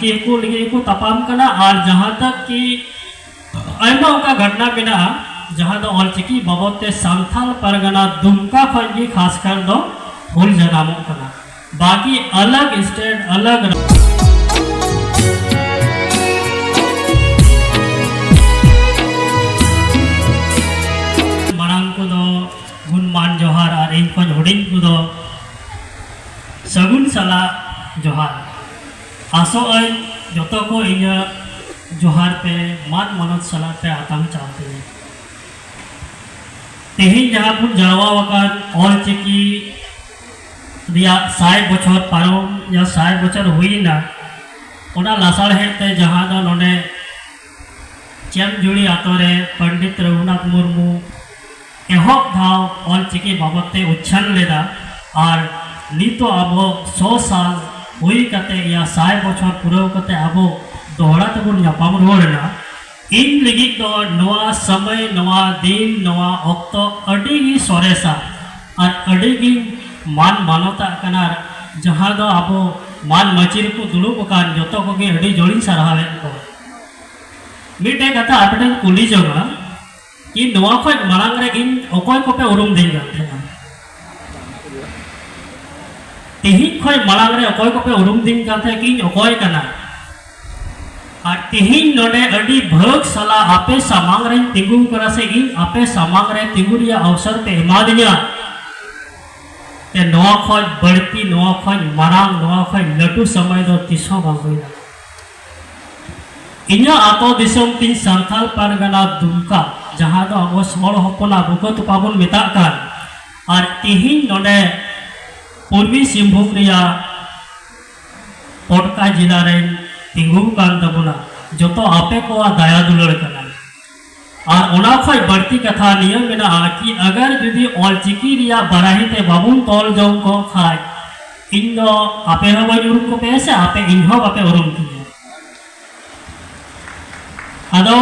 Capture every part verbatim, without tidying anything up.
ᱠᱤ ᱠᱚ ᱞᱟᱹᱜᱤᱫ ᱠᱚ ᱛᱟᱯᱟᱢ ᱠᱟᱱᱟ᱾ ᱟᱨ ᱡᱟᱦᱟᱸ ᱛᱟᱠ ᱠᱤ ᱟᱭᱢᱟ ᱚᱱᱠᱟ ᱜᱷᱚᱴᱱᱟ ᱢᱮᱱᱟᱜᱼᱟ, ᱡᱟᱦᱟᱸ ᱫᱚ ᱚᱞᱪᱤᱠᱤ ᱵᱟᱵᱚᱫ ᱛᱮ ᱥᱟᱱᱛᱟᱞ ᱯᱟᱨᱜᱟᱱᱟ ᱫᱩᱢᱠᱟ ᱠᱷᱚᱱ ᱜᱮ ᱠᱷᱟᱥ ᱠᱟᱨ ᱫᱚ ᱦᱩᱞ ᱡᱟᱱᱟᱢᱚᱜ ᱠᱟᱱᱟ᱾ ᱵᱟᱠᱤ ᱟᱞᱟᱜᱽ ᱥᱴᱮᱴ, ᱟᱞᱟᱜᱽ ᱢᱟᱨᱟᱝ ᱠᱚᱫᱚ ᱜᱩᱱᱢᱟᱱ ᱡᱚᱦᱟᱨ, ᱟᱨ ᱤᱧ ᱠᱷᱚᱱ ᱦᱩᱰᱤᱧ ᱠᱚᱫᱚ ᱥᱟᱹᱜᱩᱱ ᱥᱟᱞᱟᱜ ᱡᱚᱦᱟᱨ᱾ ᱟᱥᱚᱜ ᱟᱹᱧ ᱡᱚᱛᱚ ᱠᱚ ᱤᱧᱟᱹᱜ ᱡᱚᱦᱟᱨ ᱯᱮ ᱢᱟᱱ ᱢᱟᱱᱚᱛ ᱥᱟᱞᱟᱜ ᱯᱮ ᱟᱛᱟᱝ ᱪᱟᱞ ᱛᱤᱧᱟᱹ᱾ ᱛᱮᱦᱮᱧ ᱡᱟᱦᱟᱸ ᱵᱚᱱ ᱡᱟᱨᱣᱟ ᱟᱠᱟᱱ ᱚᱞ ᱪᱤᱠᱤ ᱨᱮᱭᱟᱜ ᱥᱟᱭ ᱵᱚᱪᱷᱚᱨ ᱯᱟᱨᱚᱢ, ᱡᱟᱦᱟᱸ ᱥᱟᱭ ᱵᱚᱪᱷᱚᱨ ᱦᱩᱭᱮᱱᱟ, ᱚᱱᱟ ᱞᱟᱥᱟᱲᱦᱮᱫ ᱛᱮ ᱡᱟᱦᱟᱸ ᱫᱚ ᱱᱚᱰᱮ ᱪᱮᱢᱡᱩᱲᱤ ᱟᱛᱳ ᱨᱮ ᱯᱚᱱᱰᱤᱛ ᱨᱚᱜᱷᱩᱱᱟᱛᱷ ᱢᱩᱨᱢᱩ ᱮᱦᱚᱵ ᱫᱷᱟᱣ ᱚᱞ ᱪᱤᱠᱤ ᱵᱟᱵᱚᱫ ᱛᱮ ᱩᱪᱷᱟᱹᱱ ᱞᱮᱫᱟ, ᱟᱨ ᱱᱤᱛᱚᱜ ᱟᱵᱚ ᱥᱚ ᱥᱟᱞ ᱦᱩᱭ ᱠᱟᱛᱮ ᱭᱟ ᱥᱟᱭ ᱵᱚᱪᱷᱚᱨ ᱯᱩᱨᱟᱹᱣ ᱠᱟᱛᱮ ᱟᱵᱚ ᱫᱚᱦᱲᱟ ᱛᱮᱵᱚᱱ ᱧᱟᱯᱟᱢ ᱨᱩᱣᱟᱹᱲ ᱮᱱᱟ᱾ ᱤᱧ ᱞᱟᱹᱜᱤᱫ ᱫᱚ ᱱᱚᱣᱟ ᱥᱚᱢᱚᱭ, ᱱᱚᱣᱟ ᱫᱤᱱ, ᱱᱚᱣᱟ ᱚᱠᱛᱚ ᱟᱹᱰᱤ ᱜᱮ ᱥᱚᱨᱮᱥᱟ ᱟᱨ ᱟᱹᱰᱤ ᱜᱤᱧ ᱢᱟᱱ ᱢᱟᱱᱚᱛᱟᱜ ᱠᱟᱱᱟ᱾ ᱡᱟᱦᱟᱸ ᱫᱚ ᱟᱵᱚ ᱢᱟᱱ ᱢᱟᱹᱪᱤ ᱨᱮᱠᱚ ᱫᱩᱲᱩᱵ ᱟᱠᱟᱱ ᱡᱚᱛᱚ ᱠᱚᱜᱮ ᱟᱹᱰᱤ ᱡᱳᱨᱤᱧ ᱥᱟᱨᱦᱟᱣᱮᱫ ᱠᱚᱣᱟ᱾ ᱢᱤᱫᱴᱮᱡ ᱠᱟᱛᱷᱟ ᱟᱯᱮ ᱴᱷᱮᱱ ᱠᱩᱞᱤ ᱡᱚᱝᱟ ᱠᱤ ᱱᱚᱣᱟ ᱠᱷᱚᱡ ᱢᱟᱲᱟᱝ ᱨᱮ ᱤᱧ ᱚᱠᱚᱭ ᱠᱚᱯᱮ ᱩᱨᱩᱢ ᱫᱤᱧ ᱠᱟᱱ ᱛᱟᱦᱮᱸᱱᱟ? ᱛᱤᱦᱤᱧ ᱠᱷᱚᱡ ᱢᱟᱲᱟᱝ ᱨᱮ ᱚᱠᱚᱭ ᱠᱚᱯᱮ ᱩᱨᱩᱢ ᱫᱤᱧ ᱠᱟᱱ ᱛᱟᱦᱮᱸᱱᱟ ᱠᱤ ᱤᱧ ᱚᱠᱚᱭ ᱠᱟᱱᱟ? ᱟᱨ ᱛᱤᱦᱤᱧ ᱱᱚᱰᱮ ᱟᱹᱰᱤ ᱵᱷᱟᱹᱜᱽ ᱥᱟᱞᱟᱜ ᱟᱯᱮ ᱥᱟᱢᱟᱝ ᱨᱮᱧ ᱛᱤᱸᱜᱩ ᱠᱟᱱᱟ, ᱥᱮ ᱤᱧ ᱟᱯᱮ ᱥᱟᱢᱟᱝ ᱨᱮ ᱛᱤᱸᱜᱩ ᱨᱮᱭᱟᱜ ᱚᱣᱥᱚᱨ ᱯᱮ ᱮᱢᱟᱫᱤᱧᱟ᱾ ᱛᱮ ᱱᱚᱣᱟ ᱠᱷᱚᱡ ᱵᱟᱹᱲᱛᱤ, ᱱᱚᱣᱟ ᱠᱷᱚᱡ ᱢᱟᱨᱟᱝ, ᱱᱚᱣᱟ ᱠᱷᱚᱡ ᱞᱟᱹᱴᱩ ᱥᱚᱢᱚᱭ ᱫᱚ ᱛᱤᱥ ᱦᱚᱸ ᱵᱟᱝ ᱦᱩᱭ ᱫᱟᱲᱮᱭᱟᱜᱼᱟ᱾ ᱤᱧᱟᱹᱜ ᱟᱛᱳ ᱫᱤᱥᱚᱢ ᱛᱤᱧ ᱥᱟᱱᱛᱟᱲ ᱯᱟᱨᱜᱟᱱᱟ ᱫᱩᱢᱠᱟ, ᱡᱟᱦᱟᱸ ᱫᱚ ᱟᱵᱚ ᱦᱚᱲ ᱦᱚᱯᱚᱱᱟᱜ ᱵᱩᱠᱟᱹ ᱛᱚᱯᱟ ᱵᱚᱱ ᱢᱮᱛᱟᱜ ᱠᱟᱱ, ᱟᱨ ᱛᱤᱦᱤᱧ ᱱᱚᱰᱮ ᱯᱩᱨᱵᱤ ᱥᱤᱝᱵᱷᱩᱢ ᱨᱮᱭᱟᱜ ᱯᱚᱴᱠᱟ ᱡᱮᱞᱟ ᱨᱮᱧ ᱛᱤᱸᱜᱩ ᱠᱟᱱ ᱛᱟᱵᱚᱱᱟ, ᱡᱚᱛᱚ ᱟᱯᱮ ᱠᱚᱣᱟᱜ ᱫᱟᱭᱟ ᱫᱩᱞᱟᱹᱲ ᱠᱟᱱᱟ᱾ ᱟᱨ ᱚᱱᱟ ᱠᱷᱚᱡ ᱵᱟᱹᱲᱛᱤ ᱠᱟᱛᱷᱟ ᱱᱤᱭᱟᱹ ᱢᱮᱱᱟᱜᱼᱟ ᱠᱤ ᱟᱜᱟᱨ ᱡᱩᱫᱤ ᱚᱞᱪᱤᱠᱤ ᱨᱮᱭᱟᱜ ᱵᱟᱨᱟᱦᱤ ᱛᱮ ᱵᱟᱵᱚᱱ ᱛᱚᱞ ᱡᱚᱝ ᱠᱚ ᱠᱷᱟᱡ, ᱤᱧ ᱫᱚ ᱟᱯᱮ ᱦᱚᱸ ᱵᱟᱹᱧ ᱩᱨᱩᱢ ᱠᱚᱯᱮᱭᱟ ᱥᱮ ᱟᱯᱮ ᱤᱧ ᱦᱚᱸ ᱵᱟᱯᱮ ᱩᱨᱩᱢ ᱠᱤᱧᱟ᱾ ᱟᱫᱚ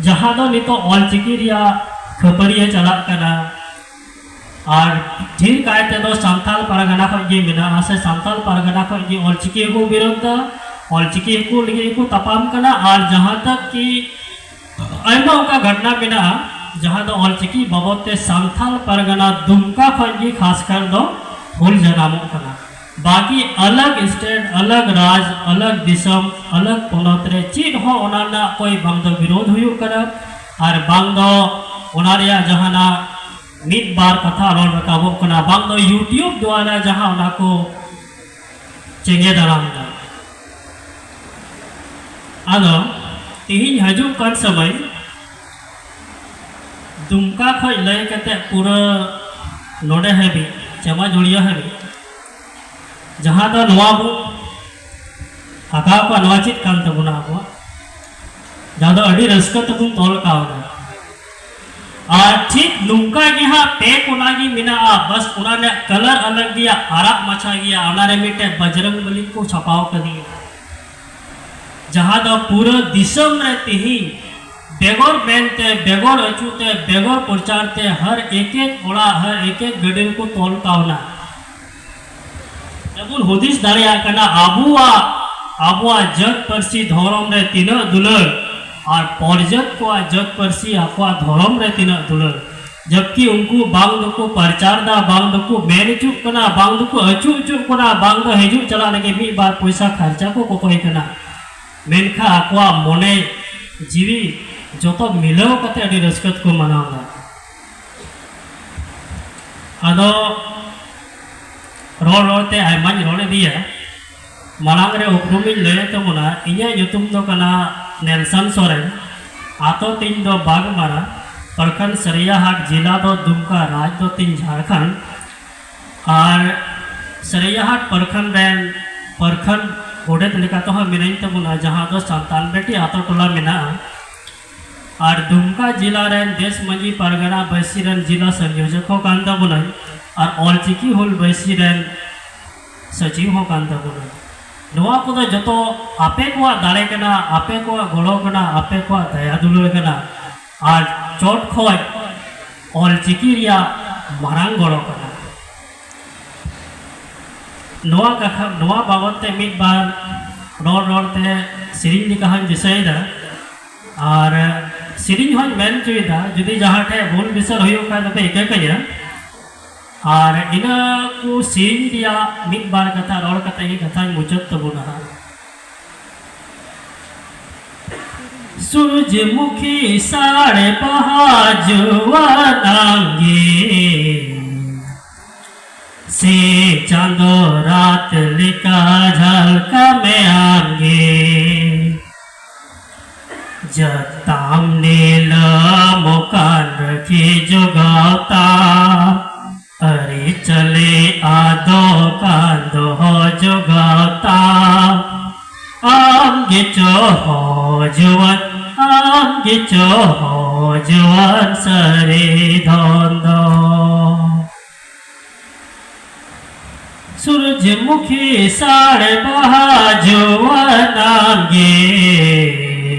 ᱡᱟᱦᱟᱸ ᱫᱚ ᱱᱤᱛᱚᱜ ᱚᱞᱪᱤᱠᱤ ᱨᱮᱭᱟᱜ ᱠᱷᱟᱹᱯᱟᱹᱨᱤᱭᱟᱹ ᱪᱟᱞᱟᱜ ᱠᱟᱱᱟ, ᱟᱨ ᱰᱷᱮᱨ ᱠᱟᱭ ᱛᱮᱫᱚ ᱥᱟᱱᱛᱟᱞ ᱯᱟᱨᱜᱟᱱᱟ ᱠᱷᱚᱱ ᱜᱮ ᱢᱮᱱᱟᱜᱼᱟ, ᱥᱮ ᱥᱟᱱᱛᱟᱞ ᱯᱟᱨᱜᱟᱱᱟ ᱠᱷᱚᱱ ᱜᱮ ᱚᱞᱪᱤᱠᱤ ᱦᱚᱸᱠᱚ ᱵᱤᱨᱳᱫᱷ ᱫᱟ, ᱚᱞᱪᱤᱠᱤ ᱦᱚᱸᱠᱚ ᱞᱟᱹᱜᱤᱫ ᱜᱮᱠᱚ ᱛᱟᱯᱟᱢ ᱠᱟᱱᱟ᱾ ᱟᱨ ᱡᱟᱦᱟᱸ ᱛᱟᱠ ᱠᱤ ᱟᱭᱢᱟ ᱚᱱᱠᱟ ᱜᱷᱚᱴᱱᱟ ᱢᱮᱱᱟᱜᱼᱟ, ᱡᱟᱦᱟᱸ ᱫᱚ ᱚᱞᱪᱤᱠᱤ ᱵᱟᱵᱚᱫ ᱛᱮ ᱥᱟᱱᱛᱟᱞ ᱯᱟᱨᱜᱟᱱᱟ ᱫᱩᱢᱠᱟ ᱠᱷᱚᱱ ᱜᱮ ᱠᱷᱟᱥ ᱠᱟᱨ ᱫᱚ ᱦᱩᱞ ᱡᱟᱱᱟᱢᱚᱜ ᱠᱟᱱᱟ᱾ ᱵᱟᱠᱤ ᱟᱞᱟᱜᱽ ᱥᱴᱮᱴ, ᱟᱞᱟᱜᱽ ᱨᱟᱡᱽ, ᱟᱞᱟᱜᱽ ᱫᱤᱥᱚᱢ, ᱟᱞᱟᱜᱽ ᱯᱚᱱᱚᱛ ᱨᱮ ᱪᱮᱫ ᱦᱚᱸ ᱚᱱᱟ ᱨᱮᱱᱟᱜ ᱠᱚᱭ ᱵᱟᱝ ᱫᱚ ᱵᱤᱨᱳᱫᱷ ᱦᱩᱭᱩᱜ ᱠᱟᱱᱟ, ᱟᱨ ᱵᱟᱝ ᱫᱚ ᱚᱱᱟ ᱨᱮᱭᱟᱜ ᱡᱟᱦᱟᱱᱟᱜ ᱢᱤᱫ ᱵᱟᱨ ᱠᱟᱛᱷᱟ ᱨᱚᱲ ᱨᱟᱠᱟᱵᱚᱜ ᱠᱟᱱᱟ, ᱵᱟᱝ ᱫᱚ YouTube ᱫᱣᱟᱨᱟ ᱡᱟᱦᱟᱸ ᱚᱱᱟ ᱠᱚ ᱪᱮᱸᱜᱮ ᱫᱟᱨᱟᱢ ᱫᱟ᱾ ᱟᱫᱚ ᱛᱤᱦᱤᱧ ᱦᱤᱡᱩᱜ ᱠᱟᱱ ᱥᱚᱢᱚᱭ ᱫᱩᱢᱠᱟ ᱠᱷᱚᱡ ᱞᱟᱹᱭ ᱠᱟᱛᱮ ᱯᱩᱨᱟᱹ ᱱᱚᱰᱮ ᱦᱟᱹᱵᱤᱡ, ᱪᱟᱢᱟᱡᱩᱲᱤᱭᱟᱹ ᱦᱟᱹᱵᱤᱡ, ᱡᱟᱦᱟᱸ ᱫᱚ ᱱᱚᱣᱟ ᱵᱚ ᱟᱸᱠᱟᱣ ᱠᱚᱣᱟ, ᱱᱚᱣᱟ ᱪᱮᱫ ᱠᱟᱱ ᱛᱟᱵᱚᱱᱟ ᱟᱵᱚᱣᱟᱜ, ᱡᱟᱦᱟᱸ ᱫᱚ ᱟᱹᱰᱤ ᱨᱟᱹᱥᱠᱟᱹ ᱛᱮᱵᱚᱱ ᱛᱚᱞ ᱠᱟᱣᱫᱟ᱾ ᱟᱨ ᱴᱷᱤᱠ ᱱᱚᱝᱠᱟ ᱜᱮ ᱦᱟᱸᱜ ᱯᱮ ᱠᱚᱱᱟ ᱜᱮ ᱢᱮᱱᱟᱜᱼᱟ, ᱵᱟᱥ ᱚᱱᱟ ᱨᱮᱭᱟᱜ ᱠᱟᱞᱟᱨ ᱟᱞᱟᱜᱽ ᱜᱮᱭᱟ, ᱟᱨᱟᱜ ᱢᱟᱪᱷᱟ ᱜᱮᱭᱟ, ᱚᱱᱟ ᱨᱮ ᱢᱤᱫᱴᱮᱡ ᱵᱟᱡᱨᱚᱝ ᱵᱟᱞᱤ ᱠᱚ ᱪᱷᱟᱯᱟᱣ ᱠᱟᱫᱮᱭᱟ, ᱡᱟᱦᱟᱸ ᱫᱚ ᱯᱩᱨᱟᱹ ᱫᱤᱥᱚᱢ ᱨᱮ ᱛᱤᱦᱤᱧ ᱵᱮᱜᱚᱨ ᱢᱮᱱᱛᱮ, ᱵᱮᱜᱚᱨ ᱟᱹᱪᱩ ᱛᱮ, ᱵᱮᱜᱚᱨ ᱯᱨᱚᱪᱟᱨ ᱛᱮ ᱦᱟᱨ ᱮᱠ ᱮᱠ ᱚᱲᱟᱜ, ᱦᱟᱨ ᱮᱠ ᱮᱠ ᱜᱟᱹᱰᱤ ᱨᱮᱠᱚ ᱛᱚᱞ ᱠᱟᱣᱱᱟ᱾ ᱛᱮᱵᱚᱱ ᱦᱩᱫᱤᱥ ᱫᱟᱲᱮᱭᱟᱜ ᱠᱟᱱᱟ ᱟᱵᱚᱣᱟᱜ, ᱟᱵᱚᱣᱟᱜ ᱡᱟᱹᱛ ᱯᱟᱹᱨᱥᱤ ᱫᱷᱚᱨᱚᱢ ᱨᱮ ᱛᱤᱱᱟᱹᱜ ᱫᱩᱞᱟᱹᱲ ᱟᱨ ᱯᱚᱨᱡᱟᱹᱛ ᱠᱚᱣᱟᱜ ᱡᱟᱹᱛ ᱯᱟᱹᱨᱥᱤ ᱟᱠᱚᱣᱟᱜ ᱫᱷᱚᱨᱚᱢ ᱨᱮ ᱛᱤᱱᱟᱹᱜ ᱫᱩᱞᱟᱹᱲ᱾ ᱡᱚᱵᱠᱤ ᱩᱱᱠᱩ ᱵᱟᱝ ᱫᱚᱠᱚ ᱯᱨᱚᱪᱟᱨ ᱫᱟ, ᱵᱟᱝ ᱫᱚᱠᱚ ᱢᱮᱱ ᱦᱚᱪᱚᱜ ᱠᱟᱱᱟ, ᱵᱟᱝ ᱫᱚᱠᱚ ᱟᱹᱪᱩ ᱦᱚᱪᱚᱜ ᱠᱟᱱᱟ, ᱵᱟᱝ ᱫᱚ ᱦᱤᱡᱩᱜ ᱪᱟᱞᱟᱜ ᱞᱟᱹᱜᱤᱫ ᱢᱤᱫ ᱵᱟᱨ ᱯᱚᱭᱥᱟ ᱠᱷᱚᱨᱪᱟ ᱠᱚ ᱠᱚᱠᱚᱭ ᱠᱟᱱᱟ, ᱢᱮᱱᱠᱷᱟᱱ ᱟᱠᱚᱣᱟᱜ ᱢᱚᱱᱮ ᱡᱤᱣᱤ ᱡᱚᱛᱚ ᱢᱤᱞᱟᱹᱣ ᱠᱟᱛᱮ ᱟᱹᱰᱤ ᱨᱟᱹᱥᱠᱟᱹ ᱛᱮᱠᱚ ᱢᱟᱱᱟᱣ ᱫᱟ᱾ ᱟᱫᱚ ᱨᱚᱲ ᱨᱚᱲ ᱛᱮ ᱟᱭᱢᱟᱧ ᱨᱚᱲ ᱤᱫᱤᱭᱟ᱾ ᱢᱟᱲᱟᱝ ᱨᱮ ᱩᱯᱨᱩᱢᱤᱧ ᱞᱟᱹᱭᱮᱫ ᱛᱟᱵᱚᱱᱟ, ᱤᱧᱟᱹᱜ ᱧᱩᱛᱩᱢ ᱫᱚ ᱠᱟᱱᱟ ᱱᱮᱞᱥᱚᱱ ᱥᱚᱨᱮᱱ, ᱟᱛᱳ ᱛᱤᱧ ᱫᱚ ᱵᱟᱜᱽᱢᱟᱨᱟ, ᱯᱨᱚᱠᱷᱚᱸᱰ ᱥᱟᱹᱨᱤᱭᱟᱦᱟᱴ, ᱡᱮᱞᱟ ᱫᱚ ᱫᱩᱢᱠᱟ, ᱨᱟᱡᱽ ᱫᱚ ᱛᱤᱧ ᱡᱷᱟᱲᱠᱷᱚᱸᱰ᱾ ᱟᱨ ᱥᱟᱹᱨᱤᱭᱟᱦᱟᱴ ᱯᱨᱚᱠᱷᱚᱸᱰ ᱨᱮᱱ ᱯᱨᱚᱠᱷᱚᱸᱰ ᱜᱚᱰᱮᱛ ᱞᱮᱠᱟ ᱛᱮᱦᱚᱸ ᱢᱤᱱᱟᱹᱧ ᱛᱟᱵᱚᱱᱟ, ᱡᱟᱦᱟᱸ ᱫᱚ ᱥᱟᱱᱛᱟᱞ ᱵᱮᱴᱤ ᱟᱛᱳ ᱴᱚᱞᱟ ᱢᱮᱱᱟᱜᱼᱟ᱾ ᱟᱨ ᱫᱩᱢᱠᱟ ᱡᱮᱞᱟ ᱨᱮᱱ ᱫᱮᱥ ᱢᱟᱹᱡᱷᱤ ᱯᱟᱨᱜᱟᱱᱟ ᱵᱟᱹᱭᱥᱤ ᱨᱮᱱ ᱡᱮᱞᱟ ᱥᱚᱝᱭᱳᱡᱚᱠ ᱦᱚᱸ ᱠᱟᱱ ᱛᱟᱵᱚᱱᱟᱹᱧ, ᱟᱨ ᱚᱞᱪᱤᱠᱤ ᱦᱩᱞ ᱵᱟᱹᱭᱥᱤ ᱨᱮᱱ ᱥᱚᱪᱤᱵᱽ ᱦᱚᱸ ᱠᱟᱱ ᱛᱟᱵᱚᱱᱟ᱾ ᱱᱚᱣᱟ ᱠᱚᱫᱚ ᱡᱚᱛᱚ ᱟᱯᱮ ᱠᱚᱣᱟᱜ ᱫᱟᱲᱮ ᱠᱟᱱᱟ, ᱟᱯᱮ ᱠᱚᱣᱟᱜ ᱜᱚᱲᱚ ᱠᱟᱱᱟ, ᱟᱯᱮ ᱠᱚᱣᱟᱜ ᱫᱟᱭᱟ ᱫᱩᱞᱟᱹᱲ ᱠᱟᱱᱟ᱾ ᱟᱨ ᱪᱚᱴ ᱠᱷᱚᱡ ᱚᱞᱪᱤᱠᱤ ᱨᱮᱭᱟᱜ ᱢᱟᱨᱟᱝ ᱜᱚᱲᱚ ᱠᱟᱱᱟ᱾ ᱱᱚᱣᱟ ᱠᱟᱛᱷᱟ, ᱱᱚᱣᱟ ᱵᱟᱵᱚᱫ ᱛᱮ ᱢᱤᱫ ᱵᱟᱨ ᱨᱚᱲ ᱨᱚᱲ ᱛᱮ ᱥᱮᱨᱮᱧ ᱞᱮᱠᱟ ᱦᱚᱸᱧ ᱫᱤᱥᱟᱹᱭᱮᱫᱟ᱾ ᱟᱨ ᱥᱮᱨᱮᱧ ᱦᱚᱸᱧ ᱢᱮᱱ ᱦᱚᱪᱚᱭᱮᱫᱟ, ᱡᱩᱫᱤ ᱡᱟᱦᱟᱸ ᱴᱷᱮᱱ ᱵᱷᱩᱞ ᱵᱤᱥᱟᱹᱨ ᱦᱩᱭᱩᱜ ᱠᱷᱟᱱ ᱫᱚᱯᱮ ᱤᱠᱟᱹ ᱠᱟᱹᱧᱟ᱾ ᱟᱨ ᱤᱱᱟᱹ ᱠᱚ ᱥᱮᱨᱮᱧ ᱨᱮᱭᱟᱜ ᱢᱤᱫ ᱵᱟᱨ ᱠᱟᱛᱷᱟ ᱨᱚᱲ ᱠᱟᱛᱮ ᱜᱮ ᱠᱟᱛᱷᱟᱧ ᱢᱩᱪᱟᱹᱫ ᱛᱟᱵᱚᱱᱟ ᱦᱟᱸᱜ᱾ ᱥᱩᱨᱩᱡᱽᱢᱩᱠᱷᱤ ᱥᱟᱲᱮ ᱵᱟᱦᱟ ᱡᱩᱣᱟᱹᱱ ᱟᱢᱜᱮ, ᱥᱤᱧ ᱪᱟᱸᱫᱚ ᱨᱟᱛ ᱞᱮᱠᱟ ᱡᱷᱟᱞᱠᱟᱣ ᱢᱮ ᱟᱢᱜᱮ᱾ ᱡᱟᱹᱛᱟᱢ ᱱᱤᱞᱟᱹᱢ ᱟᱠᱟᱱ ᱨᱟᱹᱠᱷᱤ ᱡᱚᱜᱟᱣ ᱛᱟᱢ, ᱟᱹᱨᱤᱪᱟᱹᱞᱤ ᱟᱫᱚᱜ ᱠᱟᱱ ᱫᱚᱦᱚ ᱡᱚᱜᱟᱣ ᱛᱟᱢ᱾ ᱟᱢ ᱜᱮᱪᱚ ᱦᱚ ᱡᱩᱣᱟᱹᱱ, ᱟᱢ ᱜᱮᱪᱚ ᱦᱚ ᱡᱩᱣᱟᱹᱱ ᱥᱟᱹᱨᱤ ᱫᱷᱚᱱ ᱫᱚ᱾ ᱥᱩᱨᱩᱡᱽᱢᱩᱠᱷᱤ ᱥᱟᱲᱮ ᱵᱟᱦᱟ ᱡᱩᱣᱟᱹᱱ ᱟᱢᱜᱮ,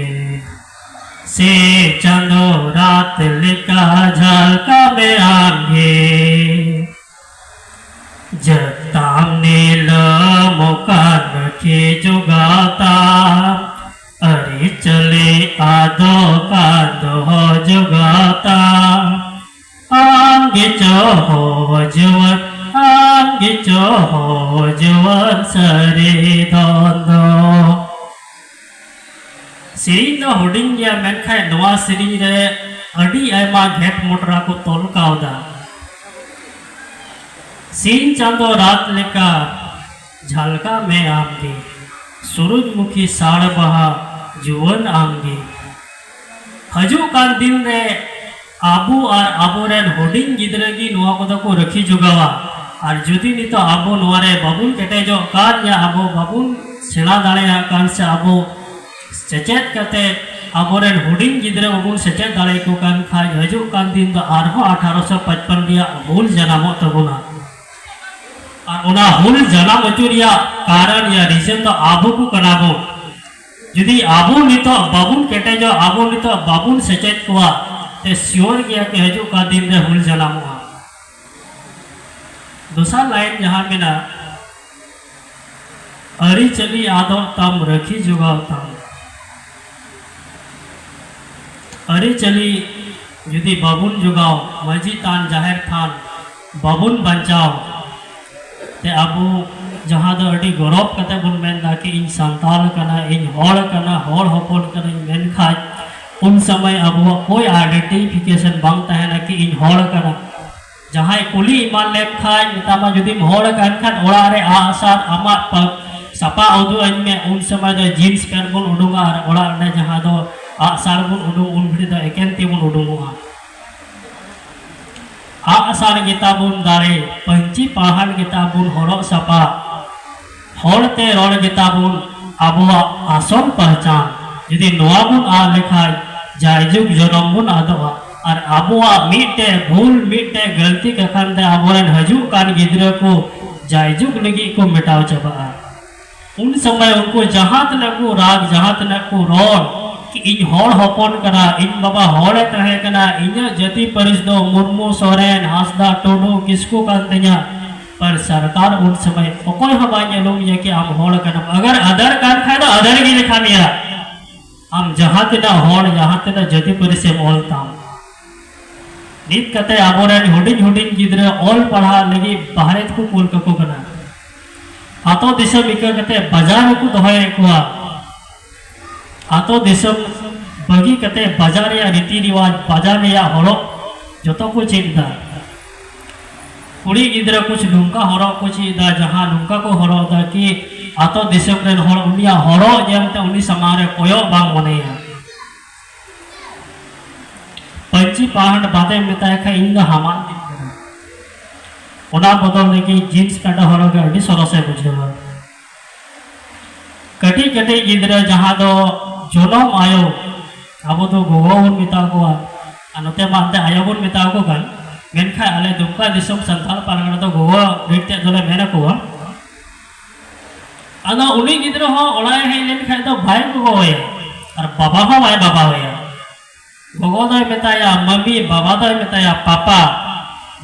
ᱥᱤᱧ ᱪᱟᱸᱫᱚ ᱨᱟᱛ ᱞᱮᱠᱟ ᱡᱷᱟᱞᱠᱟᱣ ᱢᱮ ᱟᱢᱜᱮ᱾ ᱡᱟᱹᱛᱟᱢ ᱱᱤᱞᱟᱹᱢ ᱟᱠᱟᱱ ᱨᱟᱹᱠᱷᱤ ᱡᱚᱜᱟᱣ ᱛᱟᱢ, ᱟᱹᱨᱤᱪᱟᱹᱞᱤ ᱟᱫᱚᱜ ᱠᱟᱱ ᱫᱚᱦᱚ ᱡᱚᱜᱟᱣ ᱛᱟᱢ᱾ ᱟᱢ ᱜᱮᱪᱚ ᱦᱚ ᱡᱩᱣᱟᱹᱱ, ᱟᱢ ᱜᱮᱪᱚ ᱦᱚ ᱡᱩᱣᱟᱹᱱ ᱥᱟᱹᱨᱤ ᱫᱷᱚᱱ ᱫᱚ᱾ ᱥᱮᱨᱮᱧ ᱫᱚ ᱦᱩᱰᱤᱧ ᱜᱮᱭᱟ, ᱢᱮᱱᱠᱷᱟᱱ ᱱᱚᱣᱟ ᱥᱮᱨᱮᱧ ᱨᱮ ᱟᱹᱰᱤ ᱟᱭᱢᱟ ᱜᱷᱮᱴ ᱢᱚᱴᱨᱟ ᱠᱚ ᱛᱚᱞ ᱠᱟᱣᱫᱟ᱾ ᱥᱤᱧ ᱪᱟᱸᱫᱚ ᱨᱟᱛ ᱞᱮᱠᱟ ᱡᱷᱟᱞᱠᱟᱣ ᱢᱮ ᱟᱢᱜᱮ, ᱥᱩᱨᱩᱡᱽᱢᱩᱠᱷᱤ ᱥᱟᱲ ᱵᱟᱦᱟ ᱡᱩᱣᱟᱹᱱ ᱟᱢᱜᱮ᱾ ᱦᱤᱡᱩᱜ ᱠᱟᱱ ᱫᱤᱱ ᱨᱮ ᱟᱵᱚ ᱟᱨ ᱟᱵᱚᱨᱮᱱ ᱦᱩᱰᱤᱧ ᱜᱤᱫᱽᱨᱟᱹ ᱜᱮ ᱱᱚᱣᱟ ᱠᱚᱫᱚ ᱠᱚ ᱨᱟᱹᱠᱷᱤ ᱡᱚᱜᱟᱣᱟ᱾ ᱟᱨ ᱡᱩᱫᱤ ᱱᱤᱛᱚᱜ ᱟᱵᱚ ᱱᱚᱣᱟ ᱨᱮ ᱵᱟᱵᱚᱱ ᱠᱮᱴᱮᱡᱚᱜ ᱠᱟᱱ, ᱭᱟ ᱟᱵᱚ ᱵᱟᱵᱚᱱ ᱥᱮᱬᱟ ᱫᱟᱲᱮᱭᱟᱜ ᱠᱟᱱ, ᱥᱮ ᱟᱵᱚ ᱥᱮᱪᱮᱫ ᱠᱟᱛᱮ ᱟᱵᱚᱨᱮᱱ ᱦᱩᱰᱤᱧ ᱜᱤᱫᱽᱨᱟᱹ ᱵᱟᱵᱚᱱ ᱥᱮᱪᱮᱫ ᱫᱟᱲᱮᱭᱟᱠᱚ ᱠᱟᱱ ᱠᱷᱟᱡ, ᱦᱤᱡᱩᱜ ᱠᱟᱱ ᱫᱤᱱ ᱫᱚ ᱟᱨᱦᱚᱸ ᱟᱴᱷᱟᱨᱚᱥᱚ ᱯᱟᱸᱪᱯᱟᱱ ᱨᱮᱭᱟᱜ ᱦᱩᱞ ᱡᱟᱱᱟᱢᱚᱜ ᱛᱟᱵᱚᱱᱟ᱾ ᱟᱨ ᱚᱱᱟ ᱦᱩᱞ ᱡᱟᱱᱟᱢ ᱦᱚᱪᱚ ᱨᱮᱭᱟᱜ ᱠᱟᱨᱚᱱ ᱭᱟ reason ᱫᱚ ᱟᱵᱚ ᱠᱚ ᱠᱟᱱᱟ ᱵᱚᱱ᱾ ᱡᱩᱫᱤ ᱟᱵᱚ ᱱᱤᱛᱚᱜ ᱵᱟᱵᱚᱱ ᱠᱮᱴᱮᱡᱚᱜ, ᱟᱵᱚ ᱱᱤᱛᱚᱜ ᱵᱟᱵᱚᱱ ᱥᱮᱪᱮᱫ ᱠᱚᱣᱟ, ᱛᱮ sure ᱜᱮᱭᱟ ᱠᱤ ᱦᱤᱡᱩᱜ ᱠᱟᱱ ᱫᱤᱱ ᱨᱮ ᱦᱩᱞ ᱡᱟᱱᱟᱢᱚᱜᱼᱟ᱾ ᱫᱚᱥᱟᱨ ᱞᱟᱭᱤᱱ ᱡᱟᱦᱟᱸ ᱢᱮᱱᱟᱜ, ᱟᱹᱨᱤᱪᱟᱹᱞᱤ ᱟᱫᱚᱜ ᱛᱟᱢ ᱨᱟᱹᱠᱷᱤ ᱡᱚᱜᱟᱣ ᱛᱟᱢ᱾ ᱟᱹᱨᱤᱪᱟᱹᱞᱤ ᱡᱩᱫᱤ ᱵᱟᱵᱚᱱ ᱡᱚᱜᱟᱣ, ᱢᱟᱹᱡᱷᱤ ᱛᱷᱟᱱ, ᱡᱟᱦᱮᱨ ᱛᱷᱟᱱ ᱵᱟᱵᱚᱱ ᱵᱟᱧᱪᱟᱣ, ᱛᱮ ᱟᱵᱚ ᱡᱟᱦᱟᱸ ᱫᱚ ᱟᱹᱰᱤ ᱜᱚᱨᱚᱵᱽ ᱠᱟᱛᱮ ᱵᱚᱱ ᱢᱮᱱᱫᱟ ᱠᱤ ᱤᱧ ᱥᱟᱱᱛᱟᱲ ᱠᱟᱱᱟ, ᱤᱧ ᱦᱚᱲ ᱠᱟᱱᱟ, ᱦᱚᱲ ᱦᱚᱯᱚᱱ ᱠᱟᱹᱱᱟᱹᱧ, ᱢᱮᱱᱠᱷᱟᱱ ᱩᱱ ᱥᱚᱢᱚᱭ ᱟᱵᱚᱣᱟᱜ ᱠᱳᱭ ᱟᱭᱰᱮᱱᱴᱤᱯᱷᱤᱠᱮᱥᱚᱱ ᱵᱟᱝ ᱛᱟᱦᱮᱱᱟ ᱠᱤ ᱤᱧ ᱦᱚᱲ ᱠᱟᱱᱟ᱾ ᱡᱟᱦᱟᱸᱭ ᱠᱩᱞᱤ ᱮᱢᱟᱱ ᱞᱮᱱᱠᱷᱟᱱ, ᱢᱮᱛᱟᱢᱟ ᱡᱩᱫᱤᱢ ᱦᱚᱲ ᱠᱟᱱ ᱠᱷᱟᱱ ᱚᱲᱟᱜ ᱨᱮ ᱟᱜᱼᱥᱟᱨ ᱟᱢᱟᱜ ᱯᱟ-, ᱥᱟᱯᱟ ᱩᱫᱩᱜ ᱟᱹᱧ ᱢᱮ, ᱩᱱ ᱥᱚᱢᱚᱭ ᱫᱚ ᱡᱤᱱᱥ ᱯᱮᱱᱴ ᱵᱚᱱ ᱩᱰᱩᱝᱟ ᱟᱨ ᱚᱲᱟᱜ ᱨᱮ ᱡᱟᱦᱟᱸ ᱫᱚ ᱟᱜᱼᱥᱟᱨ ᱵᱚᱱ ᱩᱰᱩᱝ, ᱩᱱ ᱜᱷᱟᱹᱲᱤᱡ ᱫᱚ ᱮᱠᱮᱱ ᱛᱤ ᱵᱚᱱ ᱩᱰᱩᱝᱚᱜᱼᱟ᱾ ᱟᱜᱼᱥᱟᱨ ᱜᱮᱛᱟ ᱵᱚᱱ ᱫᱟᱲᱮ, ᱯᱟᱹᱧᱪᱤ ᱯᱟᱲᱦᱟᱴ ᱜᱮᱛᱟ ᱵᱚᱱ ᱦᱚᱨᱚᱜ ᱥᱟᱯᱟ, ᱦᱚᱲ ᱛᱮ ᱨᱚᱲ ᱜᱮᱛᱟ ᱵᱚᱱ ᱟᱵᱚᱣᱟᱜ ᱟᱥᱚᱞ ᱯᱟᱦᱪᱟᱱ᱾ ᱡᱩᱫᱤ ᱱᱚᱣᱟ ᱵᱚᱱ ᱟᱫ ᱞᱮᱠᱷᱟᱱ, ᱡᱟᱭᱡᱩᱜᱽ ᱡᱚᱱᱚᱢ ᱵᱚᱱ ᱟᱫᱚᱜᱼᱟ᱾ ᱟᱨ ᱟᱵᱚᱣᱟᱜ ᱢᱤᱫᱴᱮᱡ ᱵᱷᱩᱞ, ᱢᱤᱫᱴᱮᱡ ᱜᱟᱹᱞᱛᱤ ᱠᱟᱠᱷᱟᱱ ᱛᱮ ᱟᱵᱚᱨᱮᱱ ᱦᱤᱡᱩᱜ ᱠᱟᱱ ᱜᱤᱫᱽᱨᱟᱹ ᱠᱚ ᱡᱟᱭᱡᱩᱜᱽ ᱞᱟᱹᱜᱤᱫ ᱠᱚ ᱢᱮᱴᱟᱣ ᱪᱟᱵᱟᱜᱼᱟ᱾ ᱩᱱ ᱥᱚᱢᱚᱭ ᱩᱱᱠᱩ ᱡᱟᱦᱟᱸ ᱛᱤᱱᱟᱹᱜ ᱠᱚ ᱨᱟᱜ, ᱡᱟᱦᱟᱸ ᱛᱤᱱᱟᱹᱜ ᱠᱚ ᱨᱚᱲ, ᱤᱧ ᱦᱚᱲ ᱦᱚᱯᱚᱱ ᱠᱟᱱᱟ, ᱤᱧ ᱵᱟᱵᱟ ᱦᱚᱲᱮ ᱛᱟᱦᱮᱸ ᱠᱟᱱᱟ, ᱤᱧᱟᱹᱜ ᱡᱟᱹᱛᱤ ᱯᱟᱹᱨᱤᱥ ᱫᱚ ᱢᱩᱨᱢᱩ, ᱥᱚᱨᱮᱱ, ᱦᱟᱸᱥᱫᱟ, ᱴᱩᱰᱩ, ᱠᱤᱥᱠᱩ ᱠᱟᱱ ᱛᱤᱧᱟ, ᱯᱟᱨ ᱥᱚᱨᱠᱟᱨ ᱩᱱ ᱥᱚᱢᱚᱭ ᱚᱠᱚᱭ ᱦᱚᱸ ᱵᱟᱭ ᱧᱮᱞᱚᱜ ᱢᱮᱭᱟ ᱠᱤ ᱟᱢ ᱦᱚᱲ ᱠᱟᱱᱟᱢ᱾ ᱟᱜᱟᱨ ᱟᱫᱟᱨ ᱠᱟᱱ ᱠᱷᱟᱡ ᱫᱚ ᱟᱫᱟᱨ ᱜᱮ ᱞᱮᱠᱷᱟ ᱢᱮᱭᱟ᱾ ᱟᱢ ᱡᱟᱦᱟᱸ ᱛᱤᱱᱟᱹᱜ ᱦᱚᱲ, ᱡᱟᱦᱟᱸ ᱛᱤᱱᱟᱹᱜ ᱡᱟᱹᱛᱤ ᱯᱟᱹᱨᱤᱥ ᱮᱢ ᱚᱞ ᱛᱟᱢ, ᱱᱤᱛ ᱠᱟᱛᱮ ᱟᱵᱚᱨᱮᱱ ᱦᱩᱰᱤᱧ ᱦᱩᱰᱤᱧ ᱜᱤᱫᱽᱨᱟᱹ ᱚᱞ ᱯᱟᱲᱦᱟᱜ ᱞᱟᱹᱜᱤᱫ ᱵᱟᱦᱨᱮ ᱛᱮᱠᱚ ᱠᱩᱞ ᱠᱟᱠᱚ ᱠᱟᱱᱟ᱾ ᱟᱛᱳ ᱫᱤᱥᱚᱢ ᱤᱠᱟᱹ ᱠᱟᱛᱮ ᱵᱟᱡᱟᱨ ᱨᱮᱠᱚ ᱫᱚᱦᱚᱭᱮᱫ ᱠᱚᱣᱟ᱾ ᱟᱛᱳ ᱫᱤᱥᱚᱢ ᱵᱟᱹᱜᱤ ᱠᱟᱛᱮ ᱵᱟᱡᱟᱨ ᱨᱮᱭᱟᱜ ᱨᱤᱛᱤ ᱨᱤᱣᱟᱡᱽ, ᱵᱟᱡᱟᱨ ᱨᱮᱭᱟᱜ ᱦᱚᱨᱚᱜ ᱡᱚᱛᱚ ᱠᱚ ᱪᱮᱫ ᱮᱫᱟ᱾ ᱠᱩᱲᱤ ᱜᱤᱫᱽᱨᱟᱹ ᱠᱩᱪ ᱱᱚᱝᱠᱟ ᱦᱚᱨᱚᱜ ᱠᱚ ᱪᱮᱫ ᱮᱫᱟ, ᱡᱟᱦᱟᱸ ᱱᱚᱝᱠᱟ ᱠᱚ ᱦᱚᱨᱚᱜ ᱮᱫᱟ ᱠᱤ ᱟᱛᱳ ᱫᱤᱥᱚᱢ ᱨᱮᱱ ᱦᱚᱲ ᱩᱱᱤᱭᱟᱜ ᱦᱚᱨᱚᱜ ᱧᱮᱞᱛᱮ ᱩᱱᱤ ᱥᱟᱢᱟᱝ ᱨᱮ ᱠᱚᱭᱚᱜ ᱵᱟᱝ ᱢᱚᱱᱮᱭᱟ᱾ ᱯᱟᱹᱧᱪᱤ ᱯᱟᱦᱟᱰ ᱵᱟᱸᱫᱮ ᱢᱮᱛᱟᱭ ᱠᱷᱟᱱ ᱤᱧ ᱫᱚ ᱦᱟᱢᱟᱞ ᱜᱤᱧ ᱠᱟᱱᱟ᱾ ᱚᱱᱟ ᱵᱚᱫᱚᱞ ᱨᱮᱜᱮ ᱡᱤᱱᱥ ᱯᱮᱱᱴ ᱦᱚᱨᱚᱜ ᱜᱮ ᱟᱹᱰᱤ ᱥᱚᱨᱚᱥᱮ ᱵᱩᱡᱷᱟᱹᱣᱟ᱾ ᱠᱟᱹᱴᱤᱡ ᱠᱟᱹᱴᱤᱡ ᱜᱤᱫᱽᱨᱟᱹ ᱡᱟᱦᱟᱸ ᱫᱚ ᱡᱚᱱᱚᱢ ᱟᱭᱳ, ᱟᱵᱚ ᱫᱚ ᱜᱚᱜᱚ ᱵᱚᱱ ᱢᱮᱛᱟ ᱠᱚᱣᱟ, ᱟᱨ ᱱᱚᱛᱮ ᱢᱟ ᱮᱱᱛᱮ ᱟᱭᱳ ᱵᱚᱱ ᱢᱮᱛᱟ ᱠᱚ ᱠᱟᱱ, ᱢᱮᱱᱠᱷᱟᱱ ᱟᱞᱮ ᱫᱩᱢᱠᱟ ᱫᱤᱥᱚᱢ ᱥᱟᱱᱛᱟᱲ ᱯᱟᱨᱜᱟᱱᱟ ᱫᱚ ᱜᱚᱜᱚ ᱨᱤᱲ ᱛᱮᱫ ᱫᱚᱞᱮ ᱢᱮᱱ ᱟᱠᱚᱣᱟ᱾ ᱟᱫᱚ ᱩᱱᱤ ᱜᱤᱫᱽᱨᱟᱹ ᱦᱚᱸ ᱚᱲᱟᱜ ᱮ ᱦᱮᱡ ᱞᱮᱱᱠᱷᱟᱱ ᱫᱚ ᱵᱟᱭ ᱜᱚᱜᱚ ᱟᱭᱟ, ᱟᱨ ᱵᱟᱵᱟ ᱦᱚᱸ ᱵᱟᱭ ᱵᱟᱵᱟ ᱟᱭᱟ᱾ ᱜᱚᱜᱚ ᱫᱚᱭ ᱢᱮᱛᱟᱭᱟ ᱢᱟᱹᱢᱤ, ᱵᱟᱵᱟ ᱫᱚᱭ ᱢᱮᱛᱟᱭᱟ ᱯᱟᱯᱟ,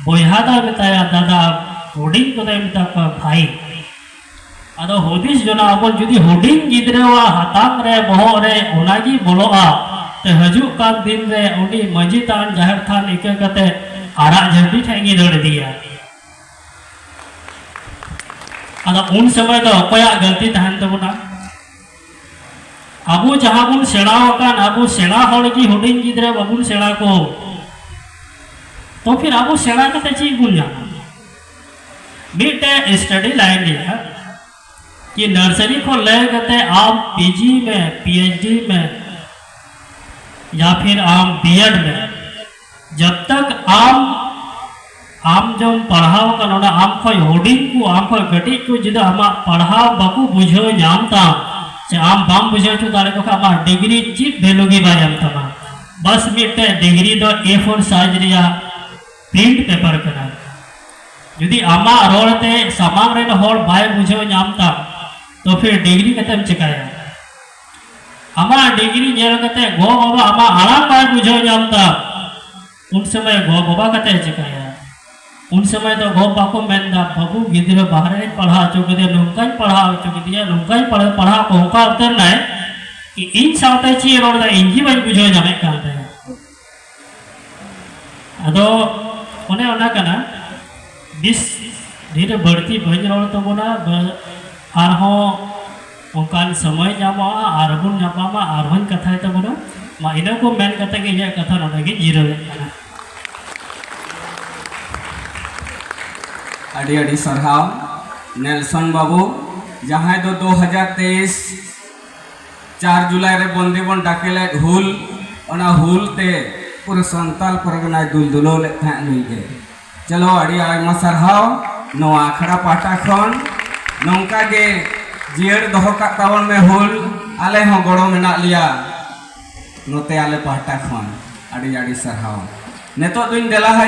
ᱵᱚᱭᱦᱟ ᱫᱚᱭ ᱢᱮᱛᱟᱭᱟ ᱫᱟᱫᱟ, ᱦᱩᱰᱤᱧ ᱠᱚᱫᱚᱭ ᱢᱮᱛᱟ ᱠᱚᱣᱟ ᱵᱷᱟᱭ᱾ ᱟᱫᱚ ᱦᱩᱫᱤᱥ ᱡᱚᱱᱟ ᱟᱵᱚ ᱡᱩᱫᱤ ᱦᱩᱰᱤᱧ ᱜᱤᱫᱽᱨᱟᱹᱣᱟᱜ ᱦᱟᱛᱟᱝ ᱨᱮ, ᱵᱚᱦᱚᱜ ᱨᱮ ᱚᱱᱟᱜᱮ ᱵᱚᱞᱚᱜᱼᱟ, ᱛᱮ ᱦᱤᱡᱩᱜ ᱠᱟᱱ ᱫᱤᱱ ᱨᱮ ᱩᱱᱤ ᱢᱟᱹᱡᱷᱤ ᱛᱷᱟᱱ, ᱡᱟᱦᱮᱨ ᱛᱷᱟᱱ ᱤᱠᱟᱹ ᱠᱟᱛᱮ ᱟᱨᱟᱜ ᱡᱷᱟᱹᱱᱴᱤ ᱴᱷᱮᱱ ᱜᱮ ᱫᱟᱹᱲ ᱤᱫᱤᱭᱟ᱾ ᱟᱫᱚ ᱩᱱ ᱥᱚᱢᱚᱭ ᱫᱚ ᱚᱠᱚᱭᱟᱜ ᱜᱟᱹᱞᱛᱤ ᱛᱟᱦᱮᱱ ᱛᱟᱵᱚᱱᱟ? ᱟᱵᱚ ᱡᱟᱦᱟᱸ ᱵᱚᱱ ᱥᱮᱬᱟ ᱟᱠᱟᱱ, ᱟᱵᱚ ᱥᱮᱬᱟ ᱦᱚᱲ ᱜᱮ ᱦᱩᱰᱤᱧ ᱜᱤᱫᱽᱨᱟᱹ ᱵᱟᱵᱚᱱ ᱥᱮᱬᱟ ᱠᱚ, ᱛᱚ ᱯᱷᱤᱨ ᱟᱵᱚ ᱥᱮᱬᱟ ᱠᱟᱛᱮ ᱪᱮᱫ ᱵᱚᱱ ᱧᱟᱢᱟ? ᱢᱤᱫᱴᱮᱡ ᱥᱴᱟᱰᱤ ᱞᱟᱭᱤᱱ ᱨᱮᱭᱟᱜ ᱠᱤ ᱱᱟᱨᱥᱟᱨᱤ ᱠᱷᱚᱱ ᱞᱟᱹᱭ ᱠᱟᱛᱮ ᱟᱢ ᱯᱤᱡᱤ ᱢᱮ, ᱯᱤᱮᱭᱤᱪᱰᱤ ᱢᱮ, ᱭᱟ ᱯᱷᱤᱨ ᱟᱢ ᱵᱤᱭᱮᱰ ᱢᱮ, ᱡᱟᱵ ᱛᱟᱠ ᱟᱢ, ᱟᱢ ᱡᱚᱢ ᱯᱟᱲᱦᱟᱣ ᱟᱠᱟᱱ, ᱚᱱᱟ ᱟᱢ ᱠᱷᱚᱡ ᱦᱩᱰᱤᱧ ᱠᱚ, ᱟᱢ ᱠᱷᱚᱡ ᱠᱟᱹᱴᱤᱡ ᱠᱚ ᱡᱩᱫᱤ ᱟᱢᱟᱜ ᱯᱟᱲᱦᱟᱣ ᱵᱟᱠᱚ ᱵᱩᱡᱷᱟᱹᱣ ᱧᱟᱢ ᱛᱟᱢ, ᱥᱮ ᱟᱢ ᱵᱟᱢ ᱵᱩᱡᱷᱟᱹᱣ ᱦᱚᱪᱚ ᱫᱟᱲᱮ ᱠᱚ ᱠᱷᱟᱱ, ᱟᱢᱟᱜ ᱰᱤᱜᱽᱨᱤ ᱪᱮᱫ ᱵᱷᱮᱞᱩ ᱜᱮ ᱵᱟᱭ ᱮᱢ ᱛᱟᱢᱟ᱾ ᱵᱟᱥ ᱢᱤᱫᱴᱮᱡ ᱰᱤᱜᱽᱨᱤ ᱫᱚ ᱮ ᱯᱷᱳᱨ ᱥᱟᱭᱤᱡᱽ ᱨᱮᱭᱟᱜ ᱯᱨᱤᱱᱴ ᱯᱮᱯᱟᱨ ᱠᱟᱱᱟ᱾ ᱡᱩᱫᱤ ᱟᱢᱟᱜ ᱨᱚᱲ ᱛᱮ ᱥᱟᱢᱟᱝ ᱨᱮᱱ ᱦᱚᱲ ᱵᱟᱭ ᱵᱩᱡᱷᱟᱹᱣ ᱧᱟᱢ ᱛᱟᱢ, ᱛᱚ ᱯᱷᱤᱨ ᱰᱤᱜᱽᱨᱤ ᱠᱟᱛᱮᱢ ᱪᱮᱠᱟᱭᱟ? ᱟᱢᱟᱜ ᱰᱤᱜᱽᱨᱤ ᱧᱮᱞ ᱠᱟᱛᱮ ᱜᱚ ᱵᱟᱵᱟ ᱟᱢᱟᱜ ᱟᱲᱟᱝ ᱵᱟᱭ ᱵᱩᱡᱷᱟᱹᱣ ᱧᱟᱢ ᱛᱟᱢ, ᱩᱱ ᱥᱚᱢᱚᱭ ᱜᱚ ᱵᱟᱵᱟ ᱠᱟᱛᱮ ᱪᱮᱠᱟᱭᱟ? ᱩᱱ ᱥᱚᱢᱚᱭ ᱫᱚ ᱜᱚ ᱵᱟᱵᱟ ᱠᱚ ᱢᱮᱱᱫᱟ, "ᱵᱟᱹᱵᱩ, ᱜᱤᱫᱽᱨᱟᱹ ᱵᱟᱦᱨᱮ ᱨᱮᱧ ᱯᱟᱲᱦᱟᱣ ᱦᱚᱪᱚ ᱠᱮᱫᱮᱭᱟ, ᱱᱚᱝᱠᱟᱧ ᱯᱟᱲᱦᱟᱣ ᱦᱚᱪᱚ ᱠᱮᱫᱮᱭᱟ, ᱱᱚᱝᱠᱟᱧ ᱯᱟᱲᱦᱟᱣ, ᱯᱟᱲᱦᱟᱣ ᱠᱚ ᱚᱱᱠᱟ ᱩᱛᱟᱹᱨ ᱱᱟᱭ ᱠᱤ ᱤᱧ ᱥᱟᱶᱛᱮ ᱪᱮᱫ ᱮ ᱨᱚᱲ ᱫᱟ, ᱤᱧ ᱜᱮ ᱵᱟᱹᱧ ᱵᱩᱡᱷᱟᱹᱣ ᱧᱟᱢᱮᱫ ᱠᱟᱱ ᱛᱟᱭᱟ᱾" ᱟᱫᱚ ᱚᱱᱮ ᱚᱱᱟ ᱠᱟᱱᱟ, ᱵᱤᱥ ᱰᱷᱮᱨ ᱵᱟᱹᱲᱛᱤ ᱵᱟᱹᱧ ᱨᱚᱲ ᱛᱟᱵᱚᱱᱟ, ᱵᱟ-, ᱟᱨᱦᱚᱸ ᱚᱱᱠᱟᱱ ᱥᱚᱢᱚᱭ ᱧᱟᱢᱚᱜᱼᱟ, ᱟᱨᱵᱚᱱ ᱧᱟᱯᱟᱢᱟ, ᱟᱨᱦᱚᱸᱧ ᱠᱟᱛᱷᱟᱭ ᱛᱟᱵᱚᱱᱟ᱾ ᱢᱟ, ᱤᱱᱟᱹ ᱠᱚ ᱢᱮᱱ ᱠᱟᱛᱮ ᱜᱮ ᱤᱧᱟᱹᱜ ᱠᱟᱛᱷᱟ ᱱᱚᱰᱮ ᱜᱤᱧ ᱡᱤᱨᱟᱹᱣᱮᱫ ᱠᱟᱱᱟ᱾ ᱟᱹᱰᱤ ᱟᱹᱰᱤ ᱥᱟᱨᱦᱟᱣ ᱱᱮᱞᱥᱚᱱ ᱵᱟᱹᱵᱩ, ᱡᱟᱦᱟᱸᱭ ᱫᱚ ᱫᱩ ᱦᱟᱡᱟᱨ ᱛᱮᱭᱤᱥ ᱪᱟᱨ ᱡᱩᱞᱟᱭ ᱨᱮ ᱵᱚᱱᱫᱤ ᱵᱚᱱ ᱰᱟᱠᱮ ᱞᱮᱫ ᱦᱩᱞ, ᱚᱱᱟ ᱦᱩᱞ ᱛᱮ ᱯᱩᱨᱟᱹ ᱥᱟᱱᱛᱟᱞ ᱯᱟᱨᱜᱟᱱᱟᱭ ᱫᱩᱞ ᱫᱩᱞᱟᱹᱣ ᱞᱮᱫ ᱛᱟᱦᱮᱸᱫ ᱱᱩᱭ ᱜᱮ᱾ ᱪᱚᱞᱚ, ᱟᱹᱰᱤ ᱟᱭᱢᱟ ᱥᱟᱨᱦᱟᱣ᱾ ᱱᱚᱣᱟ ᱟᱠᱷᱲᱟ ᱯᱟᱦᱴᱟ ᱠᱷᱚᱱ ᱱᱚᱝᱠᱟ ᱜᱮ ᱡᱤᱭᱟᱹᱲ ᱫᱚᱦᱚ ᱠᱟᱜ ᱛᱟᱵᱚᱱ ᱢᱮ ᱦᱩᱞ, ᱟᱞᱮ ᱦᱚᱸ ᱜᱚᱲᱚ ᱢᱮᱱᱟᱜ ᱞᱮᱭᱟ ᱱᱚᱛᱮ ᱟᱞᱮ ᱯᱟᱦᱴᱟ ᱠᱷᱚᱱ᱾ ᱟᱹᱰᱤ ᱟᱹᱰᱤ ᱥᱟᱨᱦᱟᱣ᱾ ᱱᱤᱛᱚᱜ ᱫᱚᱧ ᱫᱮᱞᱟ ᱦᱟᱭ